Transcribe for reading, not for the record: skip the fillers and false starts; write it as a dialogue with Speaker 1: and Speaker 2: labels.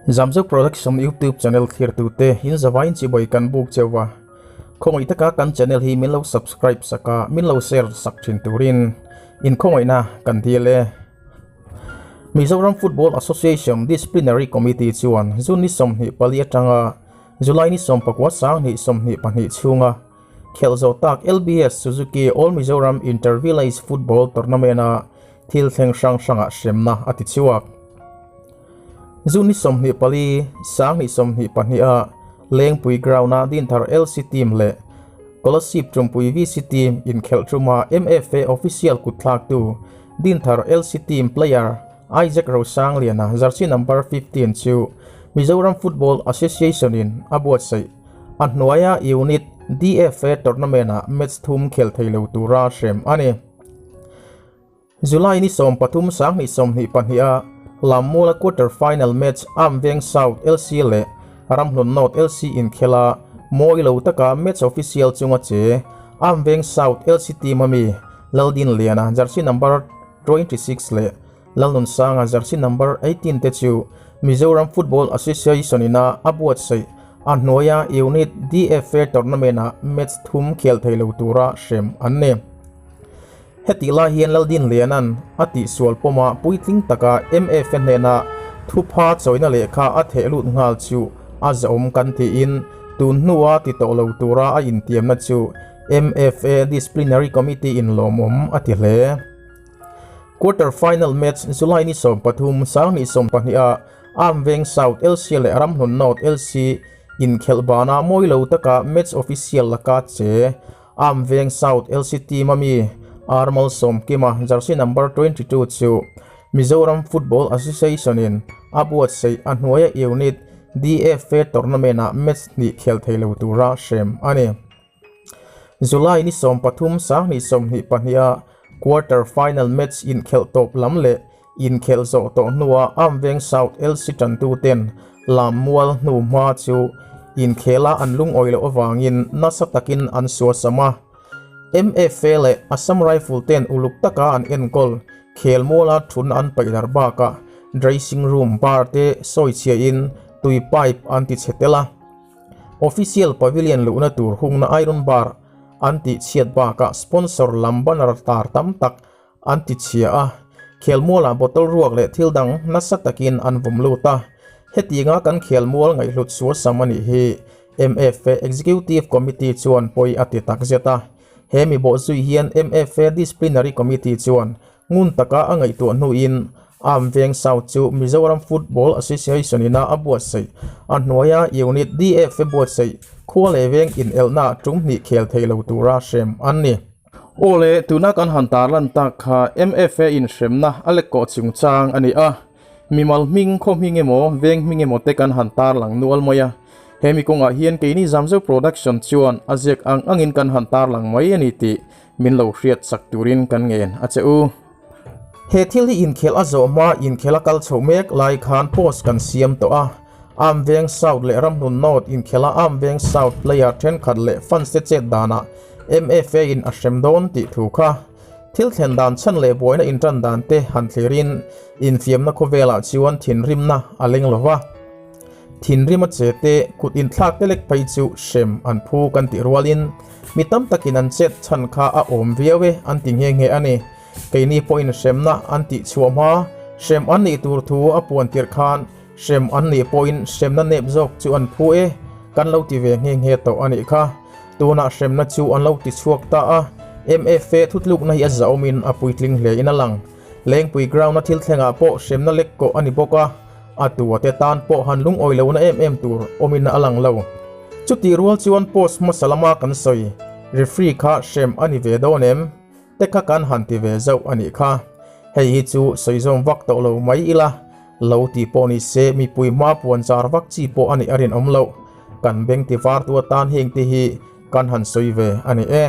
Speaker 1: Zamzau Production YouTube channel thlirtute in zavain chibai kan buk cheu va. Khawngaih taka kan channel hi min lo subscribe sak a, min lo share sak thin turin in khawngaihna kan dil e. Mizoram Football Association Disciplinary Committee chuan June ni 24 atanga July ni 19 2022 chhunga Khelh zawh tak LBS Suzuki All Mizoram Inter Village Football Tournament-a thil thleng hrang hrangah hremna a ti chhuak. June ni 24, 2022-a Lengpui Ground-a Dinthar LC Team leh Kolasib Tumpui VC Team inkhelh ṭuma MFA official kutthlaktu Dinthar LC Team player Isaac Rosangliana jersey number 15 chu Mizoram Football Association-in a buatsaih. A hnuaia unit DFA tournament-ah match thum khel thei lo tura hrem a ni. July ni 13 2022-a Lammuala quarter final match Amveng South LC leh Ramhlun North LC inkhela mawi lo taka match official chunga che Amveng South LC team ami Laldinliana jersey number 26 leh Lalnunsanga jersey number 18 te chu Mizoram Football Association ina a buatsaih a hnuaia Unit DFA tournament-ah match thum khel thei lo tura hrem an ni. Hetih lai hian Laldinliana'n a tihsual pawma puitling taka MFA hnena thupha chawina lehkha a theh lut nghal chu a zahawm kan tiin tun hnua ti tawh lo tura a intiamna chu MFA Disciplinary Committee in lawmawm a ti hle. Quarter final match July ni 13, 2022 ah Armveng South LC leh Ramhlun North LC inkhelh banah mawi lo taka match official laka che Armveng South LC team a mi Armal Sawmkima jersey number 22 chu Mizoram Football Association in a buatsaih a hnuaia unit DFA tournament ah match hnih khel thei lo tura hrem a ni. July ni 13, 2022 ah quarter final match inkhelh tawp lam leh inkhelh zawh tawh hnuah Amveng South LC tantuten Lammual hnu hma chu inkhela an lungawi loh avangin nasa takin an suasam a. MFA leh Assam Rifle ten uluk taka an enkawl khelmuala thun an paih dar bakah dressing room bar te sawichhiahin tui pipe an ti chhe tel a. Official Pavilion luhna tur hungna iron bar an tih chhiat bakah sponsor lam banner tar tam tak an ti chhia a, khelmualah bottle ruak leh thil dang nasa takin an vawm lut a. Hetianga kan khelmual ngaihhlut suasam a nih hi MFA Executive Committee chuan pawi a ti takzet a. He mi bawhzui hian MFA Disciplinary Committee chuan Ngun taka a ngaihtuah hnuin Arm Veng South chu Mizoram Football Association ina a buatsaih. A hnuaia Unit DF-e buatsaih khua leh veng inelhna tum hnih khel thei lo tura hrem an ni.
Speaker 2: Aw le, tuna kan han tarlan tak kha MFA inhremna a lekkawh chungchang a ni a. Mimal hming, khaw hming emaw, veng hming emaw te kan han tarlang nual mai a. He mi kawngah hian keini Zamzeu Production chuan a ziak ang angin kan han tarlang mai a ni tih Min lo hriat chak turin kan ngen a che u.
Speaker 1: He thil hi inkhelh a zawh hma inkhelh a kal chhoh mek lai khan post kan siam tawh a. Armveng South leh Ramhlun North inkhelha Armveng South player thenkhat leh fans te chet danah MFA in a hrem dawn tih thu kha thil thlen dan chhan leh buaina intan dan te han thlirin infiamna khawvelah chuan thinrimna a leng lo va. Thinrim a che te, kut inthlak te lek phei chu hrem an phu kan tih rualin mi tam takin an chet chhan kha a awm viau e an ti nghe nghe a ni. Keini pawhin hremna an tih chhuah hma, hrem an nih tur thu a puan tirh khan hrem an nih pawhin hremna nep zawk chu an phu e kan lo ti ve nghe nghe tawh a nih kha. Tunah hremna chu an lo ti chhuak ta a, MFA thutlukna hi a zahawmin a puitling hle in a lang. Lengpui ground-a thil thlengah pawh hremna lek kawh a ni bawk a, a tua te tan pawh han lungawi lohna em em tur awmin a lang lo. Chutih rual chuan post hmasa lama kan sawi, referee kha hrem a ni ve dawn em? te kha kan han ti ve zauh a nih kha. Hei hi chu sawi zawm vak tawh lo mai ila, lo tih pawh ni se mipui hma puan zar vak chi pawh a nih a rinawm loh. Kan beng ti vartu atan heng te hi kan han sawi ve a ni e.